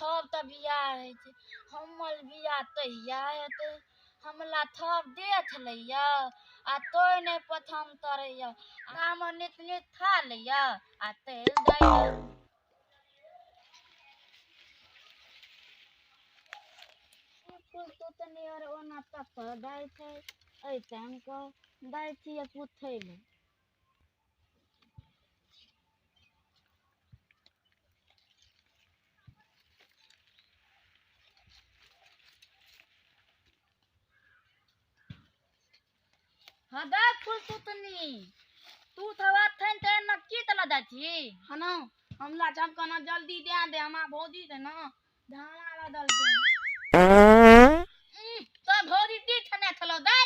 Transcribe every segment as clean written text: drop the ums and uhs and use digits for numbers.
थब तऽ बियाह होइ छै, हमर बियाह तहिया हेतै। हमला थब देख लैया आ तोय नहि पथम तरैया, हमर नित नित खा लैया आ तेल दैया। फूल तोतनी और ओना तक दै छै, एहि टाइम के दै छियै पुछै लए। हाँ दै फूल तोतनी, तू थवा थैन ते न की तला दै छी? हनो हमला चमकना जल्दी दे दे, हमा भौजी दे ना धाना लदल दे। तो भौजी दी थने थलो दै।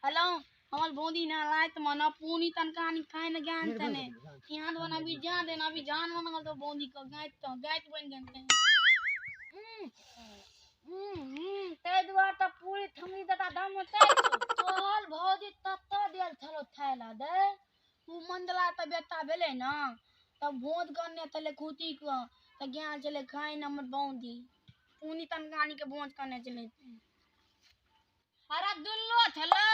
हेलो हमर भौजी ना लाइत मना पूनी तनका नी खाय न ज्ञान तने यहाँ बना भी जान देना भी जान बना तो भौजी को गायत तो गायत बन गए। तै दुआर त पूरी थमरी दता दम तै तोहर भौजी तत्त देल छलो थैला दे। उ मंदला त बेटा भेलै ना तब भोज करने चले खूती को त ज्ञान चले खाय न हमर भौजी पूनी तनकानी के भोज करने चले। अरे दुल्लो छलो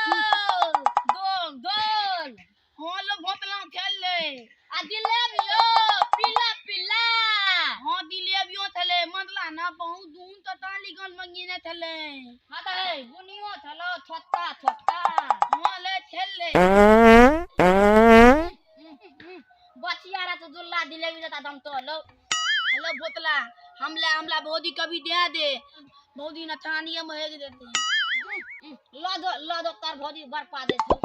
गोल गोल। हां लो भोतला खेल ले आ जिलेबियो पीला पीला। हां जिलेबियो थले मंदला ना बहुत दून त ताली गल मंगीने थले। हां त हे बुनियो थलो छोटा छोटा। हां ले खेल ले बचिया रा तो दुल्ला जिलेबी दता दम तो लो। हेलो बोतला हमला हमला भौजी कभी दे दे, भौजी ना थानिए में हेग देते। लो दो तार भौजी बरपा दे छौ।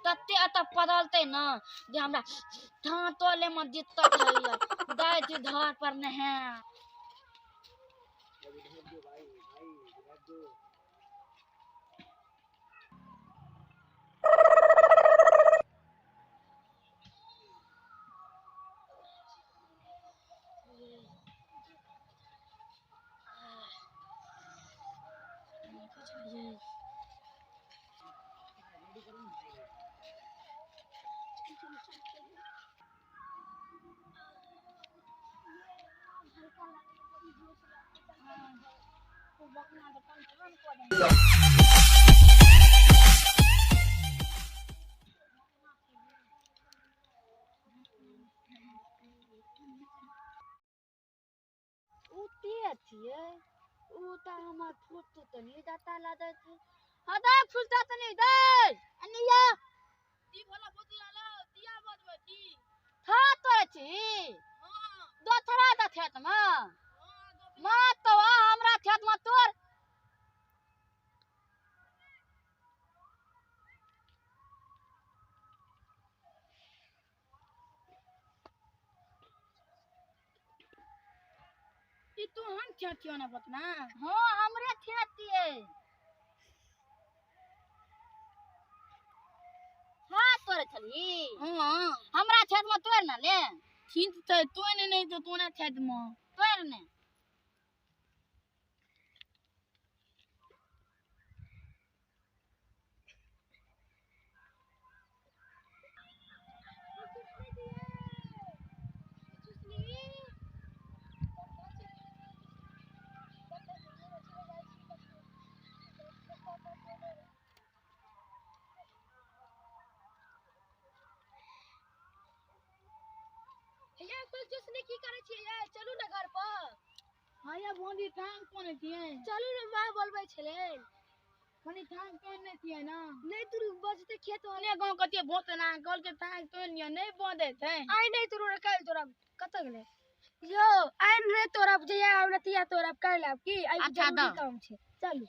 तते अत पदलते ना जे हमरा थां तोले में दिक्कत होइया, दै छी धार पर नहे। उ त हमर फूल तनी दाता लादै छै। हां दै फूल तनी दै अनिया दी भला बोतला लो दिया बजबै छी। था तोरे छी? हां दोथरा द खेत में। हां मा तो हमरा खेत में तोर। ई तो हम खेत ना बतना? हां हमरे खेत छियै। हां तोरे छली? हां हमरा खेत में तोर ना ले। ठीक त तोय ने नहीं तो तोने खेत में तोर ने। की करै छियै? चलू ने घर पर। हां या भौजी थांग कोने छियै? चलू ने, मां बोलबै छलै। कनी थांग तोड़ नै छियै ना? नहीं तुरु बजते खेत वाले गांव कते भोत ना कल के थांग तोड़ लिया नहीं बंदे थे। आइ नहीं तुरु रे काल तोरा कत गेलै यो आइ रे तोरा जइया आब नतिया तोरा काल आब की आइ जरूरी काम छै। चलू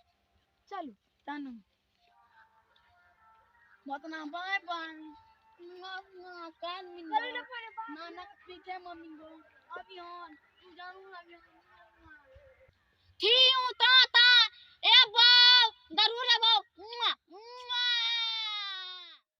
चलू तनु बतना बाय बाय ना कान मिल ना ना पीछे मम्मी को अभी हां तू जानू ना ठीऊ ता ता ए बाप दरू रे